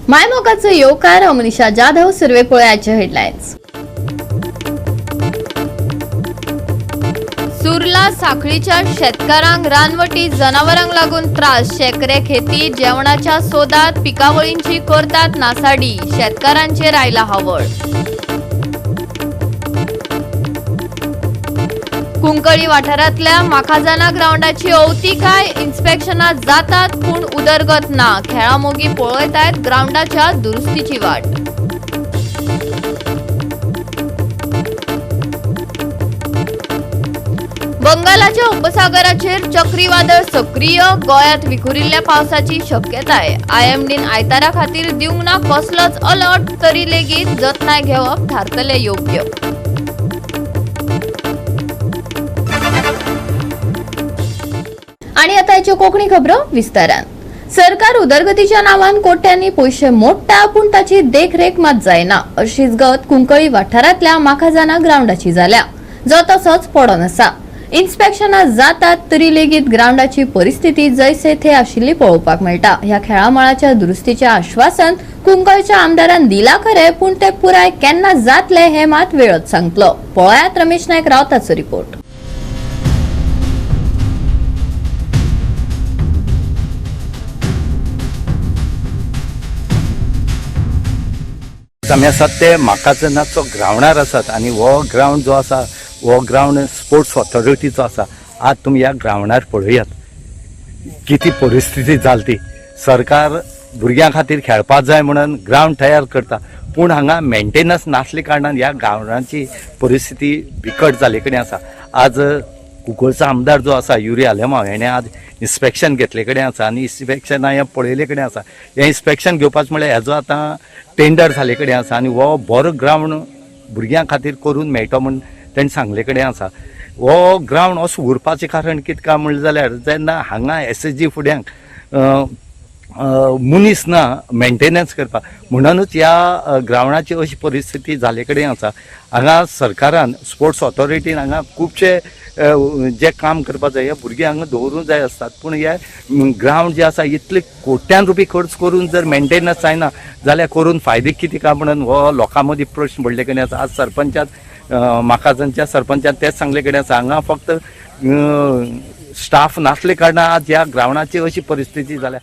मायमोगाचो येवकार. हांव मनीषा जाधव. सुरवेक पळोवयाचे हेडलायन्स. सुर्ला साखळीच्या शेतकारांक रानवटी जनावरांक लागून त्रास. शेकरे खेती जेवणाच्या सोदात पिकावळींची करतात नासाडी. शेतकारांचेर आयला हावळ. कुंकळी वाठारांतल्या माखाजाना ग्रावंडाची अवतिकाय. इन्स्पेक्शनां जातात पूण उदरगत ना. खेळामोगी पळयतात ग्रावंडाच्या दुरुस्तीची वाट. बंगालाच्या उपसागराचेर चक्रीवादळ सक्रीय. गोंयांत विखुरिल्ल्या पावसाची शक्यताय. आयएमडीन आयतारा खातीर दिवंक ना कसलोच अलर्ट, तरी लेगीत जतनाय घेवप थारतलें योग्य. आणि आता याच्यो कोकणी खबरो विस्तारान. सरकार उदरगतीच्या नावान कोट्यांनी पयशे मोडटा, पूण ताची देखरेख मात जायना. अशीच गत कुंकळी वाठारांतल्या माखाजाना ग्रावंडाची जाल्या, जो तसोच पडोन आसा. इन्स्पेक्शनां जातात तरी लेगीत ग्रावंडाची परिस्थिती जैसे थे आशिल्ली पळोवपाक मेळटा. ह्या खेळामळाच्या दुरुस्तीचें आश्वासन कुंकळच्या आमदारान दिला खरें, पूण ते पुराय केन्ना जातले हे मात वेळच सांगतलो. पळयात रमेश नायक रावताचो रिपोर्ट. आमी आसात ते माकाझनाचो ग्रावंडार आसात आनी हो ग्रावंड जो आसा हो ग्रावंड स्पोर्ट्स ऑथॉरिटीचो आसा. आज तुमी ह्या ग्रावंडार पळयात कितें परिस्थिती जाली ती. सरकार भुरग्यां खातीर खेळपा जाय म्हणून ग्रावंड तयार करता, पूण हांगा मेंटेनन्स नासले कारणान ह्या ग्रावंडाची परिस्थिती बिकट जाल्ले कडेन आसा. आज कुंकळचो आमदार जो आसा युरी आलेमांव हेणें आज इन्स्पेक्शन घेतले कडेन आसा आनी इन्स्पेक्शना हें पळयले कडेन आसा. हें इन्स्पेक्शन घेवपाचें म्हळ्यार हेजो आतां टेंडर जाले कडेन आसा आनी हो बरो ग्रावंड भुरग्यां खातीर करून मेळटलो म्हूण तेणें सांगले कडेन आसा. हो ग्रावंड असो उरपाचें कारण कितें काय म्हणलें जाल्यार जेन्ना हांगा एसएसजी फुड्यांक मनीस ना मेंटेनन्स करपाक, म्हणूनच ह्या ग्रावंडाची अशी परिस्थिती जाले कडेन आसा. हांगा सरकारान स्पोर्ट्स ऑथॉरिटीन हांगा खुबशे जे काम करपाक जाय, हे भुरगे हांगा दवरूंक जाय आसतात, पूण हे ग्रावंड जे आसा इतले कोट्यान रुपये खर्च करून जर मेंटेनन्स जायना जाल्यार करून फायदे कितें काय म्हणून हो लोकां मदीं प्रश्न पडले कडेन आसा. आज सरपंचान, माकाझनच्या सरपंचान तेच सांगले कडेन आसा, हांगा फक्त स्टाफ नासले कारणान आज ह्या ग्रावंडाची अशी परिस्थिती जाल्या.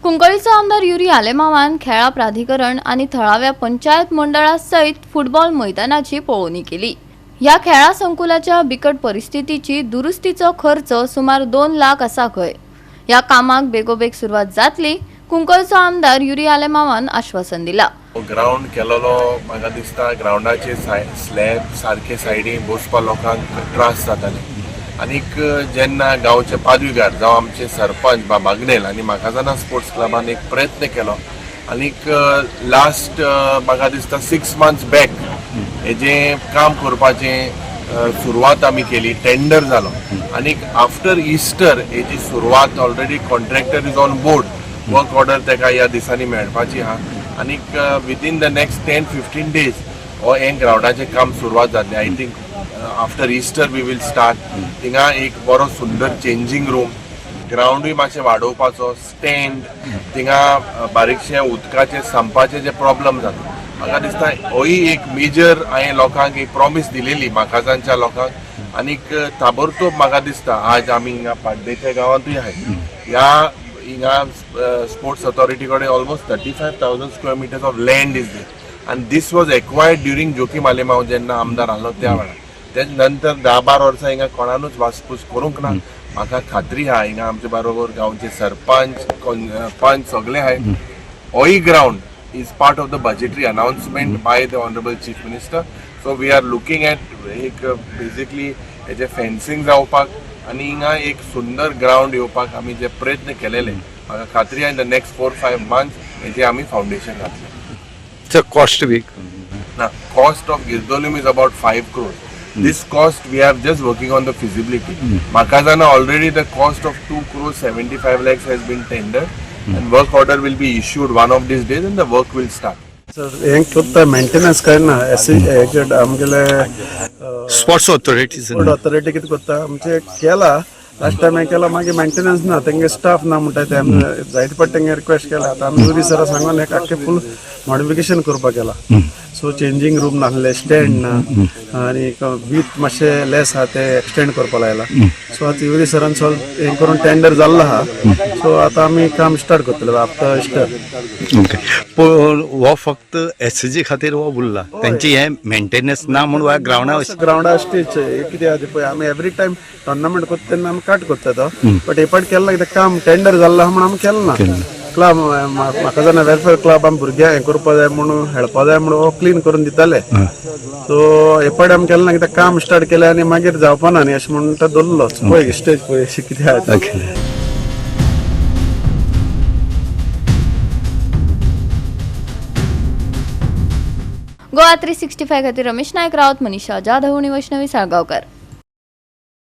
कुंकळीचो आमदार युरी आलेमावान खेळां प्राधिकरण आनी थळाव्या पंचायत मंडळा सयत फुटबॉल मैदानाची पळोवणी केली. ह्या खेळां संकुलाच्या बिकट परिस्थितीची दुरुस्तीचो खर्च सुमार 2 लाख आसा खंय. ह्या कामाक बेगोबेग सुरवात जातली, कुंकळचो आमदार युरी आलेमावान आश्वासन दिला. ग्रावंड केलेलो म्हाका दिसता ग्रावंडाचे स्लॅब सारके सायडी बसपा लोकांक त्रास जाताले. आनीक जेन्ना गांवचे पादविगार जावं आमचे सरपंच बाब आग्नेल आनी माकाझाना स्पोर्ट्स क्लबान एक प्रयत्न केलो आनीक लास्ट म्हाका दिसता 6 मंथ्स बॅक हेजें काम करपाचें सुरवात आमी केली. टेंडर जालो आनीक आफ्टर इस्टर हेजी सुरवात. Already contractor is on board, work order तेका ह्या दिसांनी मेळपाची आहा आनीक within the next 10-15 days हो हें ग्रावंडाचें काम सुरवात जातली. I think after Easter we will start. थिंगा एक बरो सुंदर चेंजींग रूम, ग्रावंडूय मातशें वाडोवपाचो, स्टँड, थिंगा बारीकशें उदकाचे संपाचे जे प्रॉब्लम जाता, म्हाका दिसता होय एक मेजर हांवें लोकांक एक प्रॉमीस दिलेली माकाझानच्या लोकांक. आनीक ताबडतोब म्हाका दिसता आज आमी हिंगा पाड्डेच्या गांवांतूय आहाय. ह्या हिंगा स्पोर्ट्स ऑथॉरिटी कडेन almost 35,000 square meters of land is there आनी this was acquired during Joaquim Alemao जेन्ना आमदार आहलो त्या वेळार. तेज नंतर 10-12 वर्सां हिंगा कोणानूच वासपूस करूंक ना. म्हाका खात्री आहा, हिंगा आमचे बरोबर गांवचे सरपंच, पंच सगळे आहाय. होय ground is part of the budgetary announcement by the Honorable Chief Minister. So we are looking at एक बेसिकली हेजे फेन्सिंग जावपाक आनी हिंगा एक सुंदर ग्रावंड येवपाक आमी जे प्रयत्न केलेले, म्हाका खात्री आहा in the next 4-5 months हेजे आमी फावंडेशन घातले. कॉस्ट बी? Now, cost of Girdolim is about 5 crores. This cost we are just working on the feasibility. Makazana already the cost of 2 crores 75 lakhs has been tendered and work order will be issued one of these days and the work will start. Sir, हें करता maintenance काय ना S आमगेले sports authorities. Sport authority कितें करता, आमचें केला. Last time हें केला, मागीर मेंटेनन्स ना, तेंगे स्टाफ ना म्हणटा ते. आमी जायते फावट तेंगे रिक्वेस्ट केला. आतां आमी जुरी सरा सांगून एक आख्खें फूल मॉडिफिकेशन करपाक केला. सो चेंजींग रूम नासले, स्टँड ना आनी वीथ मातशें लेस आहा, ते एक्सटेंड करपाक लायला. सो आतां युरी सरान सॉल्व हें करून टेंडर जाल्लो आहा. सो आतां आमी काम स्टार्ट करतले आफ्टर इस्टर. ओके, पूण हो फक्त एसएजी खातीर हो उरला, तेंची हे मेंटेनन्स ना म्हूण ह्या ग्रावंडा. ग्रावंडा स्टेज हे कितें आहा ते पळय, आमी एवरी टायम टोर्नामेंट करता तेन्ना आमी काट करता तो, बट हे पाट केला कित्याक काम टेंडर जाल्लो आहा म्हणून आमी केलें ना. क्लब म्हाका जाणा वेलफेअर क्लब आमी भुरग्यांक हें करपा जाय म्हणून, हेळपा जाय म्हणून हो क्लीन करून दिताले. सो हे पाट आमी केलें ना कित्याक काम स्टार्ट केलें आनी मागीर जावपा ना न्ही अशें म्हणून तो दवरलो. पळय स्टेज पळय अशें कितें आहा तें. Okay. Goa 365 खातीर रमेश नायक रावत, मनीषा जाधव आनी वैष्णवी साळगांवकर.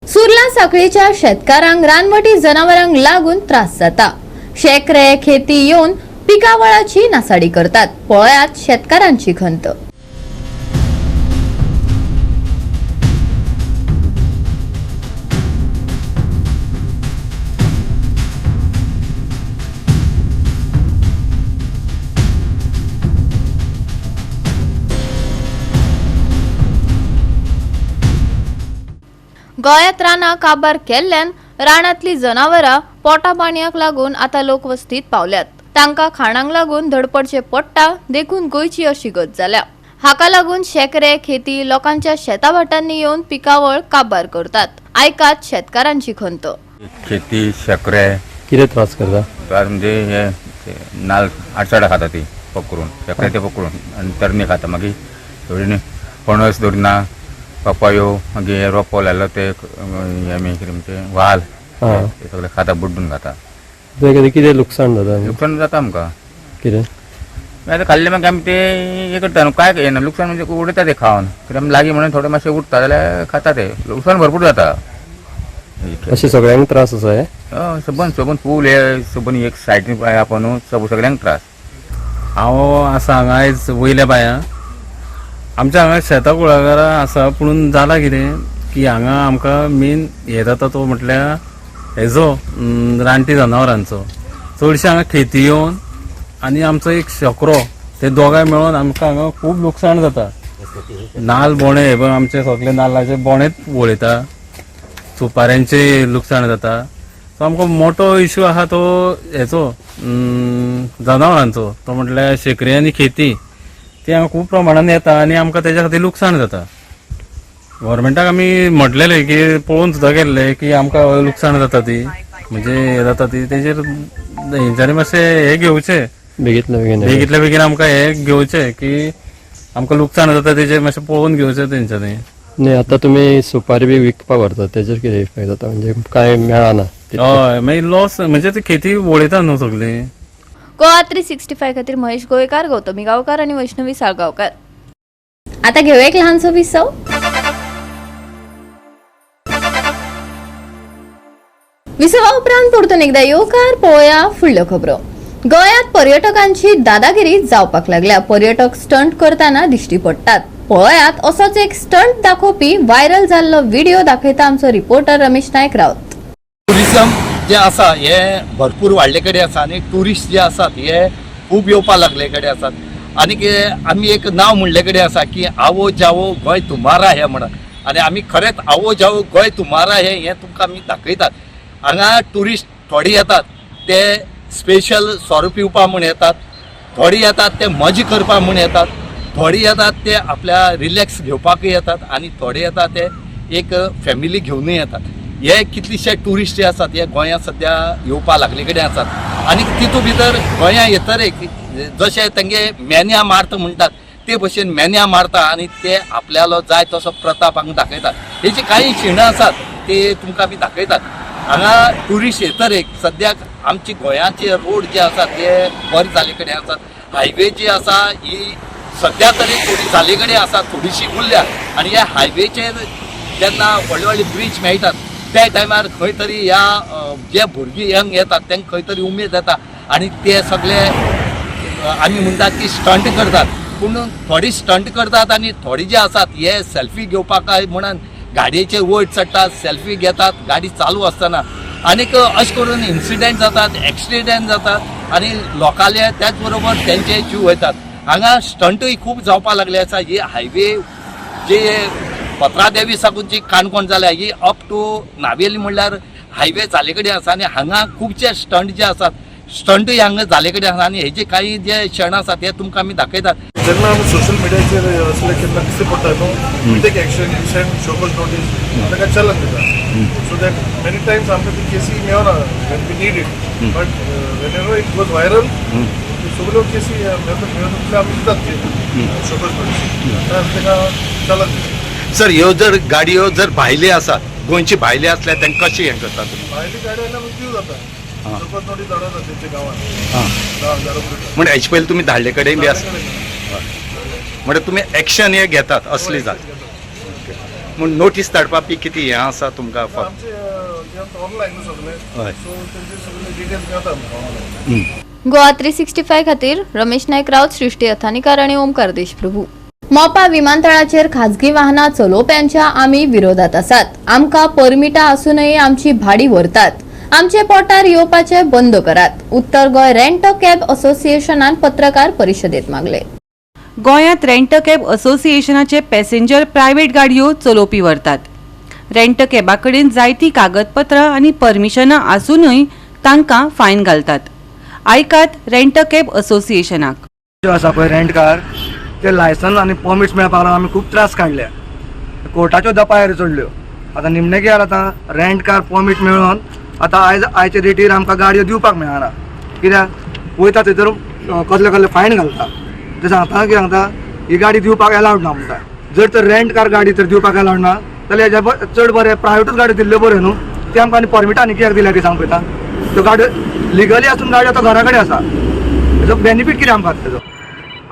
सुर्ला साखळीच्या शेतकारांक रानवटी जनावरांक लागून त्रास जाता. शेकरे खेती येवन पिकावळाची नासाडी करतात. पळयात शेतकारांची खंत. गोंयांत रानां काबार केल्ल्यान रानांतली जनावरां पोटा पाणयाक लागून आतां लोकवस्तीत पावल्यात. तांकां खाणांक लागून धडपडचें पडटा, देखून गोंयची अशी गत जाल्या. हाका लागून शेकरे खेती लोकांच्या शेताभाटांनी येवन पिकावळ काबार करतात. आयकात शेतकारांची खंत. शेती शेकरे. कितें त्रास करता? त्रास म्हणजे हे ते नाल आडसाडां खाता ती पकडून, शेकरे ते पकडून आनी तरणी खाता. मागीर थोडी पणस दवरिना, पपायो, मागीर हे रोपो लायलो ते हे आमी कितें म्हणचे वाल, ते सगळे खाता, बुड्डून खाता. तें कितें कितें लुकसाण जाता? लुकसाण जाता आमकां. कितें? मागीर आतां खाल्लें मागीर आमी ते हें करता न्हू, काय येना लुकसाण म्हणजे उडयता ते खावन. कित्याक आमी लागीं म्हणून थोडे मातशें उरता जाल्यार खाता ते, लुकसाण भरपूर जाता. अशें सगळ्यांक त्रास आसा हे? हय, सबंद सबंद फूल हे सबंद एक सायडीन आपण न्हू सब सगळ्यांक त्रास. हांव आसा हांगा आयज वयल्या बाया. आमच्या हांगा शेतां कुळागरां आसा, पुणून जालां कितें की हांगा आमकां मेन हें जाता तो म्हटल्यार हेजो रानटी जनावरांचो. चडशे हांगा खेती येवन आनी आमचो एक शेकरो, ते दोगांय मेळोन आमकां हांगा खूब लुकसाण जाता. नाल बोणे हे पळय, आमचे सगळे नाल्लाचे बोणेच वळयता, सुपाऱ्यांचे लुकसाण जाता. सो आमकां मोठो इशू आहा तो हेचो जनावरांचो, तो म्हटल्यार शेकरी आनी खेती, ती हांगा खूब प्रमाणान येता आनी आमकां तेज्या खातीर लुकसाण जाता. गव्हर्मेंटाक आमी म्हटलेलें की पळोवन सुद्दां गेल्ले की आमकां लुकसाण जाता ती, म्हणजे हें जाता ती, तेजेर हेंच्यांनी मातशें हें घेवचें. बेगीतल्या बेगीन. बेगीतल्या बेगीन आमकां हें घेवचें की आमकां लुकसाण जाता तेजेर मातशें पळोवन घेवचें तेंच्यांनी. न्ही, आतां तुमी सुपारी बी विकपाक व्हरतात, तेजेर कितें इफेक्ट जाता? म्हणजे कांय मेळना? हय, मागीर लॉस म्हणजे ती खेती वळयता न्हू सगळी. गोवा 365 खातीर महेश गोवेकार, गौतमी गांवकार आनी वैष्णवी साळगांवकर. आता घेऊया एक लहानसो विसव. विसवा उपरांत परतून एकदा येवकार. पळोवया फुडल्यो खबरो. गोंयांत पर्यटकांची दादागिरी जावपाक लागल्या. पर्यटक स्टंट करतना दिश्टी पडटात. पळयात असोच एक स्टंट दाखोवपी व्हायरल जाल्लो व्हिडिओ दाखयता आमचो रिपोर्टर रमेश नायक रावत. टुरिजम जे आसा हे भरपूर वाडले कडेन आसा आनी ट्युरिस्ट जे आसात हे खूब येवपा लागले कडेन आसात. आनी आमी एक नांव म्हणले कडेन आसा की आवो जावो गोंय तुम्हारा हे म्हणून, आनी आमी खरेंच आवो जावो गोंय तुम्हारा हे हें तुमकां आमी दाखयतात. हांगा ट्युरिस्ट थोडे येतात ते स्पेशल सोरो पिवपा म्हूण येतात, थोडे येतात ते मजा करपा म्हूण येतात, थोडे येतात ते आपल्या रिलॅक्स घेवपाकूय येतात आनी थोडे येतात ते एक फॅमिली घेवनूय येतात. हे कितलेशे ट्युरिस्ट जे आसात हे गोंयांत सद्या येवपा लागले कडेन आसात. आनी तितू भितर गोंयांत येतरे जशे तेंगे मेन्या मारता म्हणटात ते भशेन मेन्या मारता आनी ते आपल्यालो जाय तसो प्रताप हांगा दाखयतात. हेची कांय शिणां आसात ते तुमकां आमी दाखयतात. हांगा ट्युरिस्ट येतरेक सद्याक आमचे गोंयाचे रोड जे आसात ते बरे जाल्ले कडेन आसात. हायवे जी आसा ही सद्या तरी थोडी जाल्ले कडेन आसा, थोडीशी उरल्या. आनी ह्या हायवेचेर जेन्ना व्हडले व्हडले ब्रीज मेळटात त्या टायमार खंय तरी ह्या जे भुरगीं यंग येतात तांकां खंय तरी उमेद येता आनी ते सगळे आमी म्हणटात की स्टंट करतात. पूण थोडी स्टंट करतात आनी थोडी जे आसात हे सेल्फी घेवपाक काय म्हणून गाडयेचेर वयर चडटात, सेल्फी घेतात गाडी चालू आसतना आनीक अशें करून इन्सिडंट जातात, एक्सिडंट जातात आनी लोकांले त्याच बरोबर तेंचे जीव वयतात. हांगा स्टंटूय खूब जावपाक लागले आसा. ही हायवे जे पत्रादेवी साकून जी काणकोण जाल्या ही अप टू नावेली म्हणल्यार हायवे जाले कडेन आसा आनी हांगा खुबशे स्टंट जे आसात, स्टंटूय हांगा जाले कडेन आसा आनी हेजे काही जे क्षण आसात ते तुमकां आमी दाखयतात. जेन्ना आमी सोशल मिडियाचेर असले केन्ना दिश्टी पडटा न्हू, we take action, we send show cause notice, ताका चलन दिता, सो that many times आमकां ती केसी मेळना when we need it, but whenever it goes viral, सगळ्यो केसी मेळटा मेळटा तितले आमी दितात ती शो कॉज नोटीस, ताका चलन दिता. सर, ह्यो जर गाडयो जर भायले आसात, गोंयची भायले आसल्यार तांकां कशें हें करता तुमी? भायली गाडी आयल्यार आमी दिवं जाता, शो कॉज नोटीस धाडप जाता तेंच्या गांवांत, 10,000 रुपया. म्हणजे हेचे पयलीं तुमी धाडले कडेन बी आसा, म्हणजे तुमी एक्शन हे घेतात असली जात म्हूण नोटीस धाडपा बी कितें हें आसा तुमकां? आमचे ऑनलायन न्हू सगळे, सो तेंचे सगळे डिटेल्स मेळटा आमकां ऑनलायन. गोवा 365 खातीर रमेश नायक राऊत, सृष्टी अथानीकर आणि ओमकार देशप्रभू. मोपा विमानतळाचेर खाजगी वाहनां चलोवप्यांच्या आमी विरोधात आसात. आमकां परमिटां आसूनय आमची भाडी व्हरतात. आमचे पोटार येवपाचे बंद करात, उत्तर गोंय रेंट कॅब असोसिएशनान पत्रकार परिशदेत मागले. गोंयांत रेंट कॅब असोसिएशनाचे पॅसेंजर प्रायव्हेट गाडयो चलोवपी व्हरतात. रेंट कॅबा कडेन जायतीं कागदपत्रां आनी परमिशनां आसूनय तांकां फायन घालतात. आयकात रेंट कॅब असोसिएशनाक. ज्यो आसा पळय रेंट कार, ते लायसन आनी परमिट्स मेळपाक लागून आमी खूब त्रास काडले, कोर्टाच्यो दपायर चडल्यो. आतां निमणें कितें आतां रेंट कार परमीट मेळोन आतां आयज आयच्या डेटीर आमकां गाडयो दिवपाक मेळना. कित्याक वयता थंयसर कसले कसले फायन घालता. ते सांगता की सांगता ही गाडी दिवपाक एलावड ना म्हणटा. जर तर रेंट कार गाडी तर दिवपाक एलावड ना जाल्यार हेज्या चड बरें प्रायवेटूच गाडी दिल्ल्यो बऱ्यो न्हू. ते आमकां आनी परमिटां आनी कित्याक दिल्या ती सांग पळयता. त्यो गाडयो लिगली आसून गाडयो आतां घरा कडेन आसा, तेजो बेनिफीट कितें आमकां तेजो?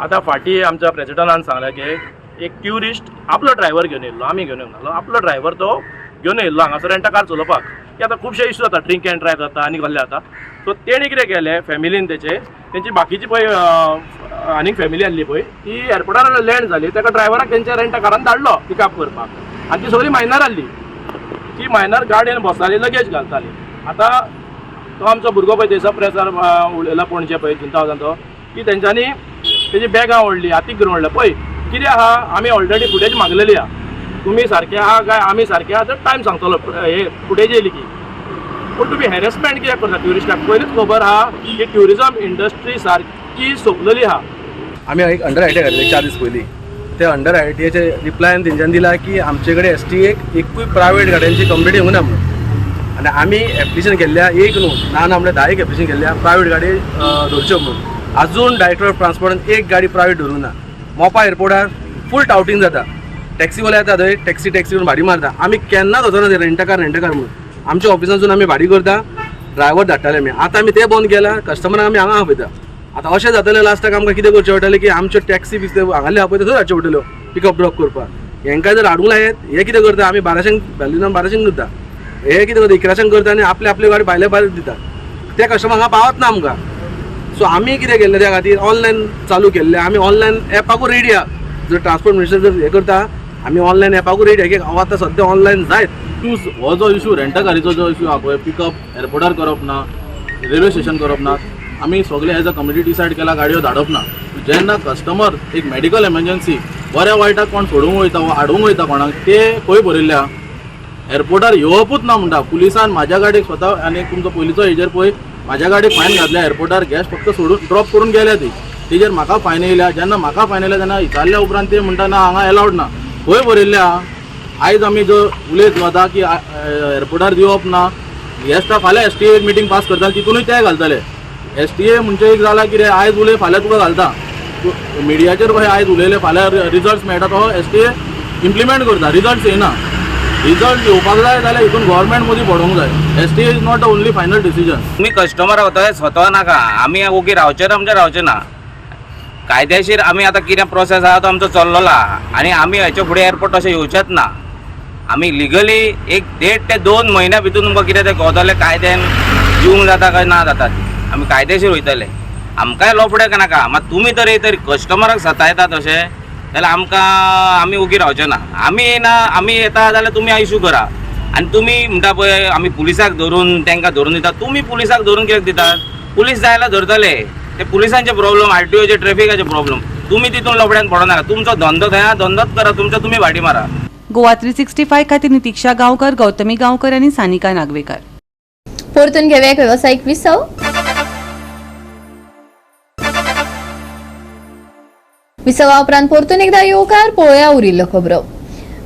आतां फाटीं आमच्या प्रेजिडंटान सांगलें की एक ट्युरिस्ट आपलो ड्रायव्हर घेवन येयल्लो, आमी घेवन येवनासलो, आपलो ड्रायव्हर तो घेवन येयल्लो हांगासर रेंटा कार चलोवपाक. की आतां खुबशे इश्यू जाता, ड्रिंक एंड ड्रायव्ह जाता आनी कसले जाता. सो तेणी कितें केलें, फॅमिलीन तेचे तेंची बाकीची पळय आनीक फॅमिली आहली पळय ती एअरपोर्टार लँड जाली, ताका ड्रायव्हराक तेंच्या रेंटा कारान धाडलो पिकअप करपाक आनी ती सगळी मायनर आहली. ती मायनर गाडयेन बसताली, लगेज घालताली. आतां तो आमचो भुरगो पळय थंयसर प्रेसार उलयला पणजे पळय जुंता तो की तेंच्यांनी तेजी बॅगां ओडली, हातीक धरून ओडले. पळय कितें आहा, आमी ऑलरेडी फुटेज मागलेली आहा. तुमी सारके आहा काय आमी सारके आहा तर टायम सांगतलो हे फुटेज येयली की. पूण तुमी हॅरेसमेंट कित्याक करता ट्युरिस्टाक? पयलीच खबर आहा की ट्युरिजम इंडस्ट्री सारकी सोंपलेली आहा. आमी एक अंडर I T घातले 4 दीस पयलीं. ते अंडर I टीचे रिप्लायन तेंच्यांनी दिला की आमचे कडेन एस टी एक एकूय प्रायवेट गाडयांची कंप्लेंट येवंक ना म्हणून. आनी आमी एप्लिकेशन केल्ल्या, एक न्हू, ना ना म्हणल्यार 10 एक एप्लिकेशन केल्ल्या प्रायवेट गाडी धरच्यो म्हणून. अजून डायरेक्टर ऑफ ट्रान्सपोर्टान एक गाडी प्रायवेट धरूंक ना. मोपा एअरपोर्टार फूल टावटींग जाता. टॅक्सीवाले येता थंय, टॅक्सी टॅक्सी म्हणून भाडी मारता. आमी केन्नाच वचना रेंटकार रेंटकार म्हणून. आमच्या ऑफिसांतसून आमी भाडी करता, ड्रायव्हर धाडटाले आमी. आतां आमी ते बंद केला, कस्टमरांक आमी हांगा आपयता. आतां अशें जातलें लास्टाक आमकां कितें करचें पडटलें की आमच्यो टॅक्सी बी हांगासरले आपयता थंय धाडच्यो पडटल्यो पिकअप ड्रॉप करपाक. हेंकां जर हाडूंक लायत, हे कितें करता, आमी 1200 व्हॅल्यू 1200 करता, हे कितें करता 1100 करता आनी आपले आपले गाडी भायले भायर दिता. ते कस्टमर हांगा पावत ना आमकां. सो आमी कितें केल्लें त्या खातीर ऑनलायन चालू केल्लें. आमी ऑनलायन एपाकूय रेडी आहा. जर ट्रान्सपोर्ट मिनिस्टर जर हें करता, आमी ऑनलायन एपाकूय रेडी आहा की हांव आतां सद्या ऑनलायन जायत. हो जो इशू रेंटाकारीचो जो इशू आहा पळय, पिकअप एअरपोर्टार करप ना, रेल्वे स्टेशन करप ना, आमी सगळे एज अ कमिटी डिसायड केला गाडयो धाडप ना. जेन्ना कस्टमर एक मेडिकल एमर्जन्सी बऱ्या वायटाक कोण सोडूंक वयता वा हाडूंक वयता कोणाक, ते खंय बरयल्ले आहा एअरपोर्टार येवपूच ना म्हणटा. पुलिसान म्हाज्या गाडयेक स्वता आनी तुमचो पयलींचो हेजेर पळय म्हाज्या गाडयेक फायन घातल्या. एअरपोर्टार गॅस फक्त सोडून ड्रॉप करून गेल्या ती, तेजेर म्हाका फायन येयल्या. जेन्ना म्हाका फायन येयल्या तेन्ना विचारल्या उपरांत ते म्हणटा ना हांगा एलावड ना. खंय बरयल्ले आहा? आयज आमी जो उलयत वता की एअरपोर्टार दिवप ना, गेस्टाक फाल्यां S T A meeting pass करता, तितूनय ते घालतले. एस टी ए म्हणजे एक जाला कितें, आयज उलय फाल्यां तुका घालता. मिडियाचेर कशें आयज उलयले फाल्यां रिजल्ट्स मेळटा, तो एस टी ए इम्प्लिमेंट करता, रिजल्ट्स येना. रिजल्ट येवपाक जाय जाल्यार हितून गव्हर्मेंट मदीं पडोवंक जाय. STA is not the only final decision. तुमी कस्टमर वता स्वता नाका, आमी ओगी रावचे ना म्हणजे रावचे ना. कायदेशीर आमी आतां कितें प्रोसेस आहा तो आमचो चल्लेलो आहा आनी आमी हेच्या फुडें एअरपोर्ट तशें येवचेच ना. आमी लिगली एक 1.5 ते 2 म्हयन्या भितून तुमकां कितें तें कळटलें, कायद्यान दिवंक जाता काय ना जाता ती. आमी कायदेशीर वयतले, आमकांय लफडे नाका. मात तुमी तरी तरी कस्टमराक सतायता तशें. जाल्यार आमकां आमी ओगी रावचे ना. आमी येना, आमी येता जाल्यार तुमी इशू करा. आनी तुमी म्हणटा पळय आमी पुलिसाक धरून तांकां धरून दिता, तुमी पुलिसाक धरून कित्याक दितात? पुलीस जाय जाल्यार धरतले, ते पुलिसांचे प्रॉब्लम, आरटीओचे ट्रॅफिकाचे प्रॉब्लम. तुमी तितून लफड्यान पडनाका. तुमचो धंदो थंय धंदोच करा, तुमचो तुमी भाटी मारा. गोवा 365 खातीर नितीक्षा गांवकर, गौतमी गांवकर आनी सानिका नागवेकर. परतून घेवया एक वेवसायीक विसव. विसवा उपरांत परतून एकदा येवकार. पळोवया उरिल्ल्यो खबरो.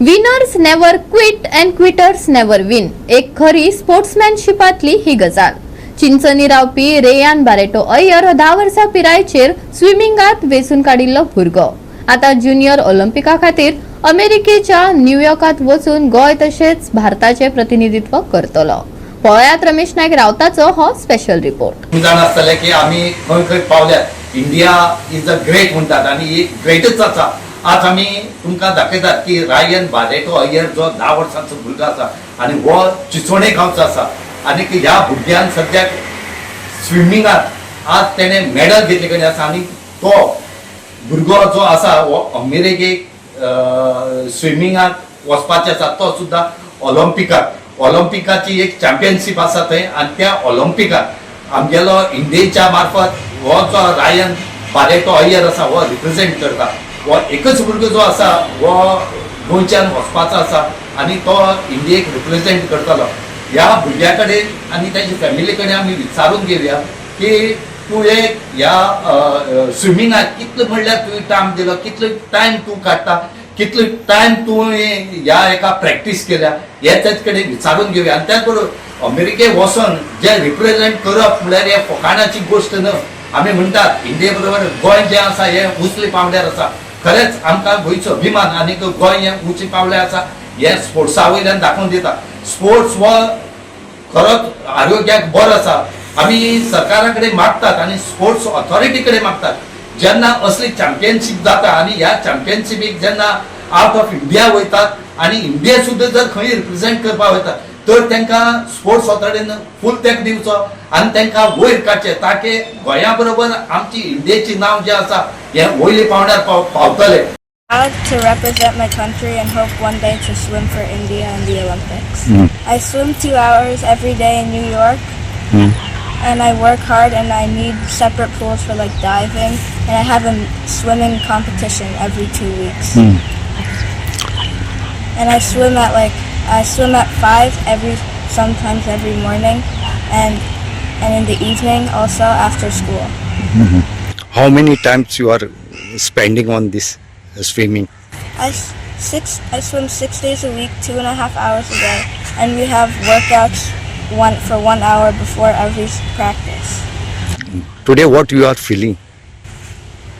Winners never quit and quitters never win, एक खरी स्पोर्ट्समॅनशिपांतली ही गजाल. चिंचनी रावपी रेयान बारेटो अय्यर हो 10 वर्सां पिरायेचेर स्विमिंगात वेंचून काडिल्लो भुरगो आतां ज्युनियर ऑलिम्पिका खातीर अमेरिकेच्या न्यूयॉर्कात वचून गोंय तशेंच भारताचें प्रतिनिधित्व करतलो. पळयात रमेश नायक रावताचो हो स्पेशल रिपोर्ट. तुमी जाणा आसतले की आमी खंय खंय पावल्यात. इंडिया is a great म्हणटात आनी ही ग्रेटच आसा. आज आमी तुमकां दाखयतात की रायन बारेटो अय्यर जो 10 वर्सांचो भुरगो आसा आनी हो चिचोणे गांवचो आसा आनी ह्या भुरग्यान सद्याक स्विमिंगात आज तेणें मॅडल घेतले कडेन आसा आनी तो भुरगो जो आसा हो अमेरिकेक स्विमिंगाक वचपाचें आसा, तो सुद्दां ऑलिम्पिकाक. ऑलिम्पिकाची एक चॅम्पियनशीप आसा थंय आनी त्या ऑलिम्पिकाक आमगेलो इंडियेच्या मार्फत हो जो रायन बारेटो अय्यर आसा हो रिप्रेजेंट करता. हो एकच भुरगो जो आसा हो गोंयच्यान वचपाचो आसा आनी तो इंडियेक रिप्रेजेंट करतलो. ह्या भुरग्या कडेन आनी ताच्या फॅमिली कडेन आमी विचारून घेवया की तूं एक ह्या स्विमिंगाक कितलो म्हणल्यार तुवें टायम दिलो, कितलो टायम तूं काडटा, कितलो टायम तुवें ह्या एका प्रॅक्टीस केल्या, हे तेच कडेन विचारून घेवया. आनी त्याच बरोबर अमेरिकेक वचोन जे रिप्रेजेंट करप म्हणल्यार हे फकाणाची गोश्ट न्हय. आमी म्हणटात इंडिये बरोबर गोंय जें आसा हें उंचले पांवड्यार आसा. खरेंच आमकां गोंयचो अभिमान आनी गोंय हें उंचे पावल्यार आसा हें स्पोर्ट्सा वयल्यान दाखोवन दिता. स्पोर्ट्स हो खरोच आरोग्याक बरो आसा. आमी सरकारा कडेन मागतात आनी स्पोर्ट्स ऑथॉरिटी कडेन मागतात, जेन्ना असली चॅम्पियनशीप जाता आनी ह्या चॅम्पियनशिपीक जेन्ना आवट ऑफ इंडिया वयतात आनी इंडिया सुद्दां जर खंय रिप्रेजेंट करपाक वयता तर तांकां स्पोर्ट्स ऑथॉरिटीन फूल तेंक दिवचो आनी तांकां वयर काडचें, ताकी गोंया बरोबर आमची इंडियेचें नांव जें आसा हें वयल्या पांवड्यार पावतलें. Proud to represent my country and hope one day to swim for India in the Olympics. I swim 2 hours every day in New York, and I work hard, and I need separate pools for like diving, and I have a swimming competition every 2 weeks. And I swim at 5 sometimes every morning, and in the evening also after school. How many times you are spending on this swimming? I swim 6 days a week, 2.5 hours a day, and we have workouts for 1 hour before every practice. Today, what you are feeling?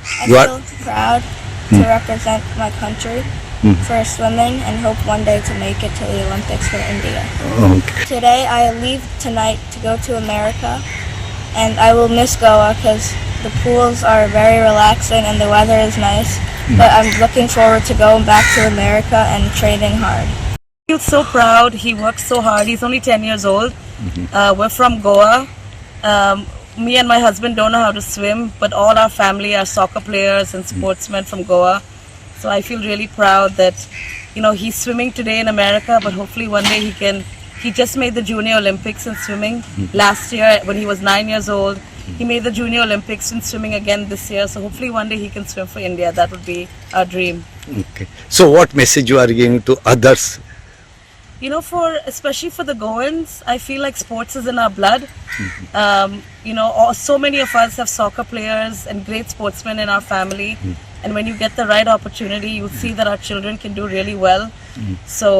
I feel proud to represent my country for swimming and hope one day to make it to the Olympics for India. Okay. Today I leave tonight to go to America, and I will miss Goa because the pools are very relaxing and the weather is nice. But I'm looking forward to going back to America and training hard. I feel so proud. He works so hard. He's only 10 years old. We're from Goa. Me and my husband don't know how to swim, but all our family are soccer players and sportsmen from Goa. So I feel really proud that, you know, he's swimming today in America, but hopefully one day he can. He just made the Junior Olympics in swimming last year when he was 9 years old. He made the Junior Olympics in swimming again this year. So hopefully one day he can swim for India. That would be our dream. Okay. So what message you are giving to others? You know, especially for the Goans, I feel like sports is in our blood. You know, so many of us have soccer players and great sportsmen in our family. And when you get the right opportunity, you'll see that our children can do really well. So,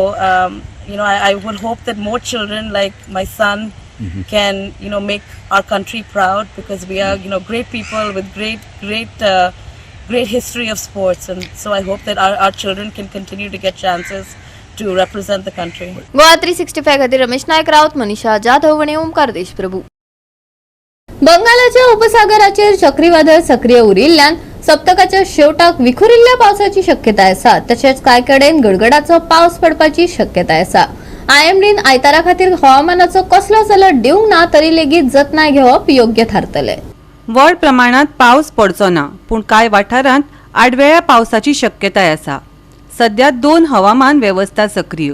you know, I would hope that more children like my son can, you know, make our country proud, because we are, you know, great people with great, great, great history of sports. And so I hope that our children can continue to get chances to represent the country. Goa 365 खातीर रमेश नायक राऊत, मनीषा जाधव आनी ओमकार देशप्रभू. बंगालाच्या उपसागराचेर चक्रीवादळ सक्रिय उरिल्ल्यान सप्तकाच्या शेवटाक विखुरिल्ल्या पावसाची शक्यताय आसा. तशेंच कांय कडेन गडगडाचो पावस पडपाची शक्यताय आसा. आयएमडीन आयतारा खातीर हवामानाचो कसलोच अलर्ट दिवंक ना तरी लेगीत जतनाय घेवप योग्य थारतले. व्हड प्रमाणात पावस पडचो ना, पूण कांय वाठारांत आडवेळ्या पावसाची शक्यताय आसा. सध्या 2 हवामान वेवस्था सक्रीय.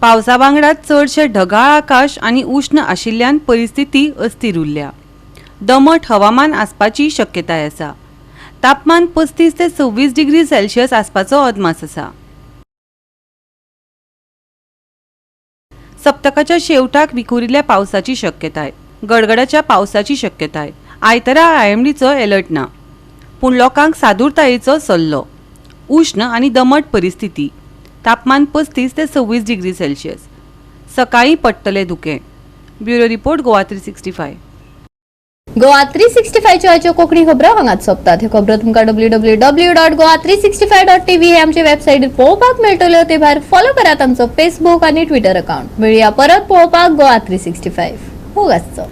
पावसा वांगडा चडशे ढगाळ आकाश आनी उश्ण आशिल्ल्यान परिस्थिती अस्थिर उरल्या. दमट हवामान आसपाची शक्यताय आसा. तापमान 35 ते 26 डिग्री सेल्सियस आसपाचो अदमास आसा. सप्तकाच्या शेवटाक विखुरिल्ल्या पावसाची शक्यताय, गडगडाच्या पावसाची शक्यताय. आयतारा आयएमडीचो एलर्ट ना, पूण लोकांक सादूरतायेचो सल्लो. उश्ण आनी दमट परिस्थिती. तापमान 35 ते 26 डिग्री सेल्सियस. सकाळीं पडटलें धुकें. Bureau report, Goa 365. Goa 365च्यो आयच्यो कोंकणी खबरो हांगाच सोंपतात. ह्यो खबरो तुमकां www.goa365.tv हे आमचे वेबसायटीर पळोवपाक मेळटल्यो. ते भायर फॉलो करात आमचो फेसबूक आनी ट्विटर अकाउंट. मेळया परत पळोवपाक गोवा 365. मोग आसचो.